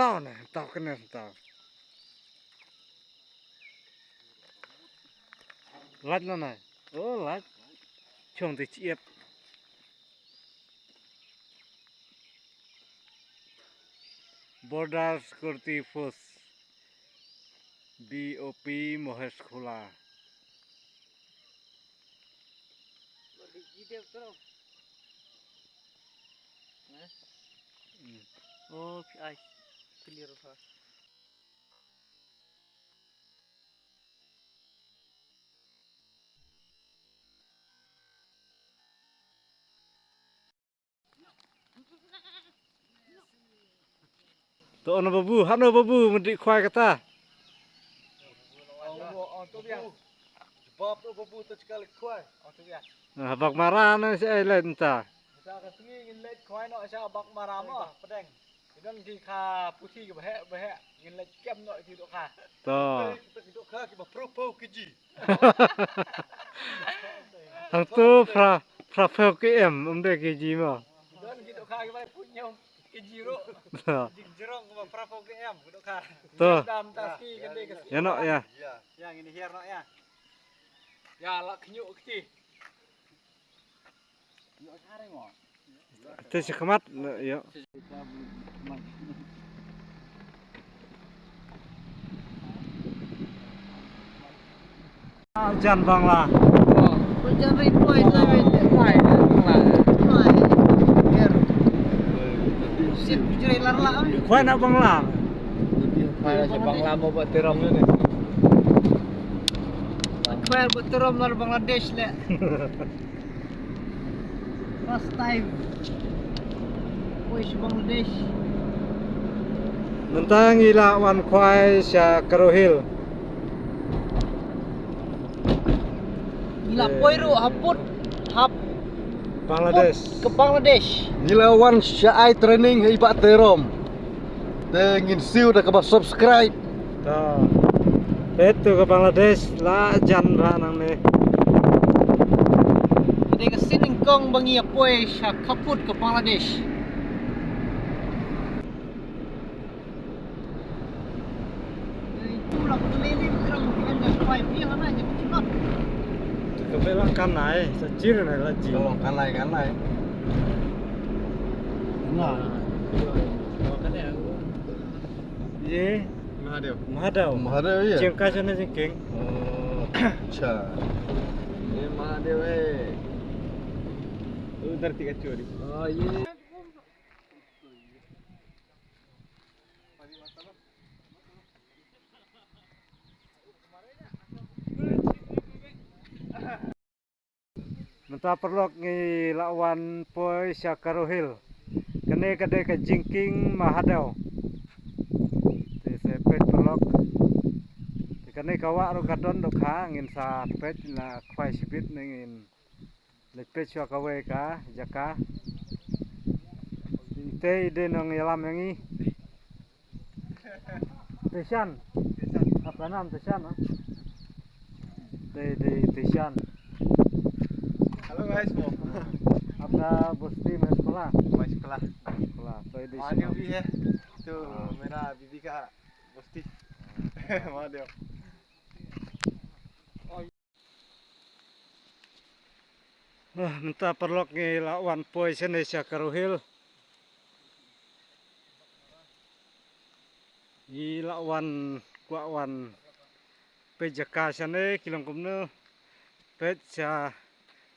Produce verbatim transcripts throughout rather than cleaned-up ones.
Taw ne, taw kene taw. Lait na nai. Oh, lait. Chong te chiep. Border Security Force, B O P Mohesh Khola. Oh, ai, clear ha. To ono babu, hano babu, mendih khwai kata. Jawab tu babu tu sekali khwai. Nah, bak mara na si ai lain ta. Kita ka sngi ngin leit khwai noh sha bak mara mo, pedeng. Ngin don ki kha puthi ki bahek bahek, ngin leit kem noh ki dohkha. To. Ki dohkha ki ba pro pro ki ji. Hangtu phra, phra phew km, um de kg mo. Don ki dohkha ki bai pun nyom kg ruh. Jingjrong ki ba phra phew km ki dohkha. To. Dam ta ski kan de ka ski. Ya noh ya. Ya ngin hiar noh ya. Ya la khnyu kti. Te shi khmat, ïa. Jan Bangla. Jan Ri Poi, Jan Ri Poi. Sip jrei lar la. Khwai na Bangla. Khwai na Bangla mo ba terom ni. Khwai ba terom lar Bangladesh le. First time. Poi sha Bangladesh. Mynta ngi la wan khwai sha Garo Hill. Ngi la poi ruh hapud hap Bangladesh. Ka Bangladesh. Ngi la wan sha ai training ha i Bah Terom. Te ngin siew da kaba subscribe. To. Peit tu ka Bangladesh la jan bha nangne. Ka dei ka sien nyngkong ba ngi ïa poi sha khapud ka Bangladesh. Ka bel kan nai, sa jir nai la jir. Ka long kan nai, kan nai. Ye. Mahadev. Mahadev. Mahadev, ya. Jingka jana jingking. Oh, acha. Ye Mahadev, eh. Udhar tiga chori. Oh, ye. Mynta paralok ngi la wan poi sha Garo Hill. Kane ka dei ka jingking Mahadev. Te sa peit paralok. Te kane ka wah ruh ka don dohkha, ngin sa peit, la khwai shibit ne ngin leit peit shuwa kawei ka jaka. Te i dei nongïalam ïa ngi. Tishan. Apka naam Tishan, ha? Te, te, Tishan. Hello guys, mo. Apka bosti mein khola? Khola. Khola. To i dei Mahadev bhi hai. To mera bibi ka bosti. Mahadev. Ah, mynta paralok ngi la wan poi shane sha Garo Hill. Ngi la wan kwah wan peit jaka shane ki long kumno. Peit sha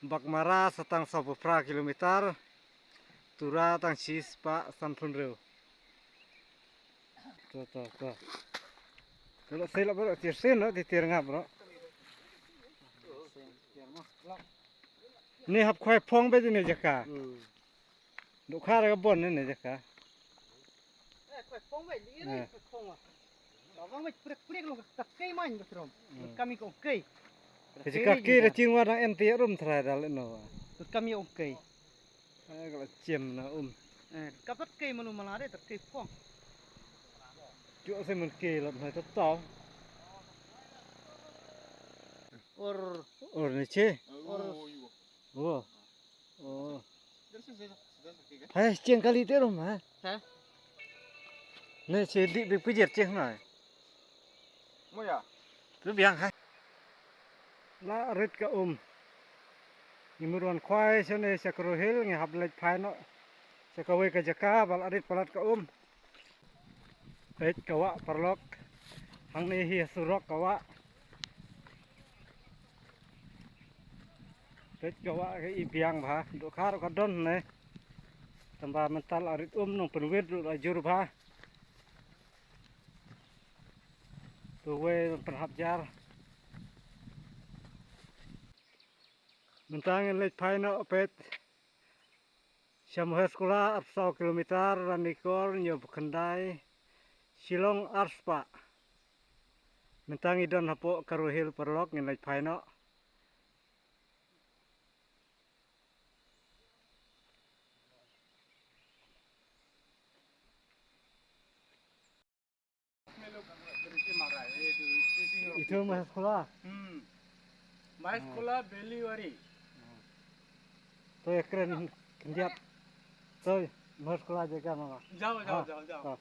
Baghmara sa tang sawphew phra kilometer. Tura tang shispah sanphew hynriew. To, to, to. Ka la sei la bro, tiar sien no, ti tiar nga bro. Ni hap khwai phong ba di ne jaka. Hmm. Dohkha ra ka bon ne, ne jaka. Eh, khwai phong ba di ne, khwai phong. Ka bang ba prek prek lo ka kei man ba trom. Hmm. Kami ko kei. Ka jaka kei ra ching wa dang en ti rum thra dal no. Kami ko kei. Ai, ka la chiem na um. Eh, ka pat kei malu mala de, ta kei phong. Kyo se man kei lat hai ta tau. Or. Or ni che. Or. Wo. Oh. Hai, chieng kali te rum, ha? Ha? Ne che di bi pijir cheh na. Mo ya. Tu biang hai. La rit ka um. Ngi mut wan khwai shane sha Karo Hill, ngi hap leit phai noh sha kawei ka jaka ba la rit palat ka um. Peit ka wah paralok. Hangne hi surok ka wah. Peit ka wah ka i biang bha. Dohkha ruh ka don ne. Tangba mynta la rit um, nongpynwit ruh la jur bha. Tuwei pynhap jar. Mynta ngin leit phai noh peit sha Mahaskula, arphew saw kilometer, Ranikor hynñiewphew khyndai, Shillong arspah. Mynta ngi don hapoh Karo Hill paralok, ngin leit phai noh. Itu Mahaskula. Hmm. Mahaskula Beliwari. To ya kren khyndiat. To Mahaskula jaka mama. Jao, jao, jao, jao.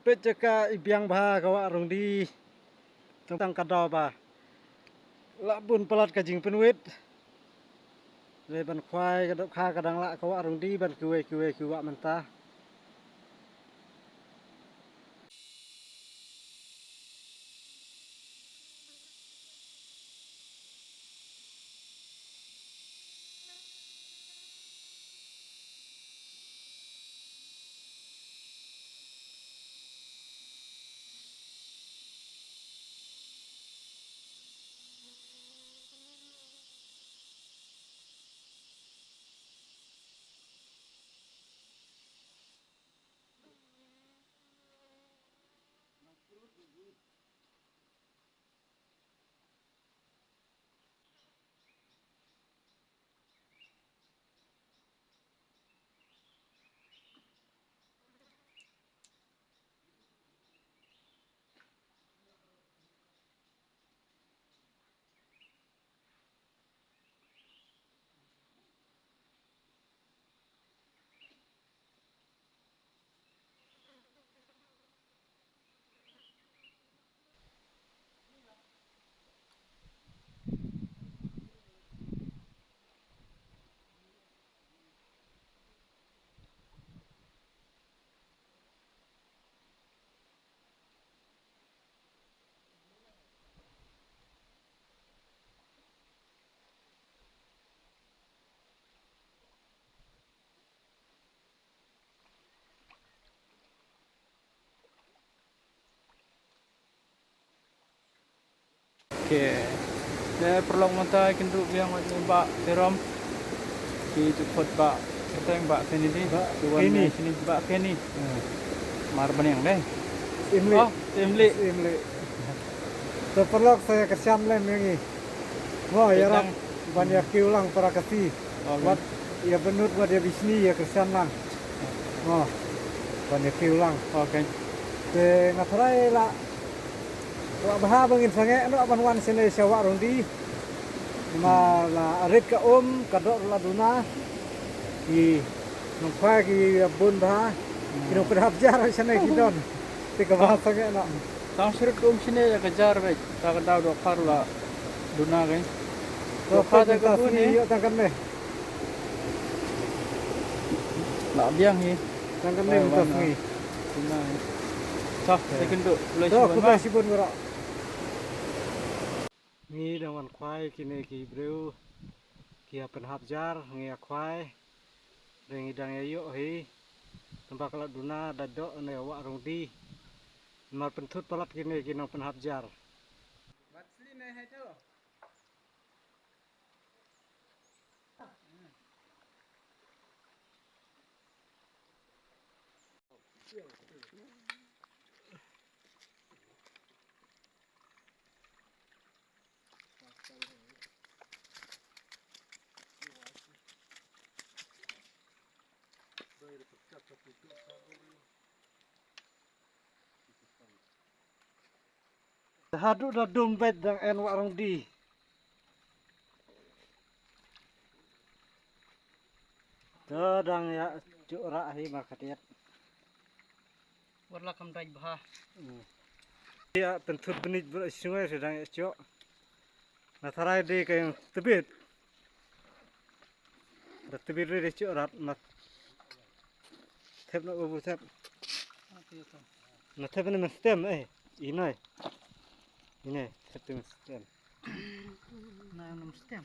Peit jaka i biang bha ka Wah Rungdi. Tang ka daw ba la bun palat ka jingpynwit. Dei ban khwai ka dohkha ka dang lah ka Wah Rungdi ban kiwei kiwei ki wah mynta. Okay. Te paralok mynta kin duh biang wat ni Bah Terom. Ki tu phot Bah, kata yang Bah Kennedy. Bah Kennedy. Bah Kennedy. Hmm. Mar banyang deh. Imli. Oh, Imli. Imli. Te paralok sa ïa kyrshan lem ïa ngi. Mo, ïarap ban ïa kiew lang para Khasi. Wat ïa bynnud, wat ïa bishni, ïa kyrshan lang. Mo, ban ïa kiew lang. Okay. Te nga tharai la wah bha ba ngin sangeh noh ban wan shane sha Wah Rungdi. Ma la rit ka um, ka doh la duna. Ki nongkhwai ki bun bha. Ki nongpynhap jar shane ki don. Te ka bha sangeh noh. Tang syrut um shane ïa ka jar beit, ta ka daw dohkha la duna kein. Dohkha te ka bun hi. Ïoh tang kane. La biang hi. Tang kane mynta sngi. Duna hi. Tah, second tu. Khublei shibun baroh. Ngi dang wan khwai kine ki briew ki ïa pynhap jar, ngi ïa khwai. Ngi dang ïa ïoh hi. Tang ba ka la duna da doh ne Wah Rungdi. Mar pynthut palat kine ki nongpynhap jar. Haduh da dum beit dang en Wah Rungdi. To dang ïa juh rah hi markatiat. Wat la kam dait bha. Hmm. Ïa pynthut bnij bro sngoi se dang ïa juh. Na tharai de ka yang tebit. Da tebit re de juh rat mat. Thep na ubu thep. Na thep na men stem eh. Inai. Inai thep na men stem. Na men stem.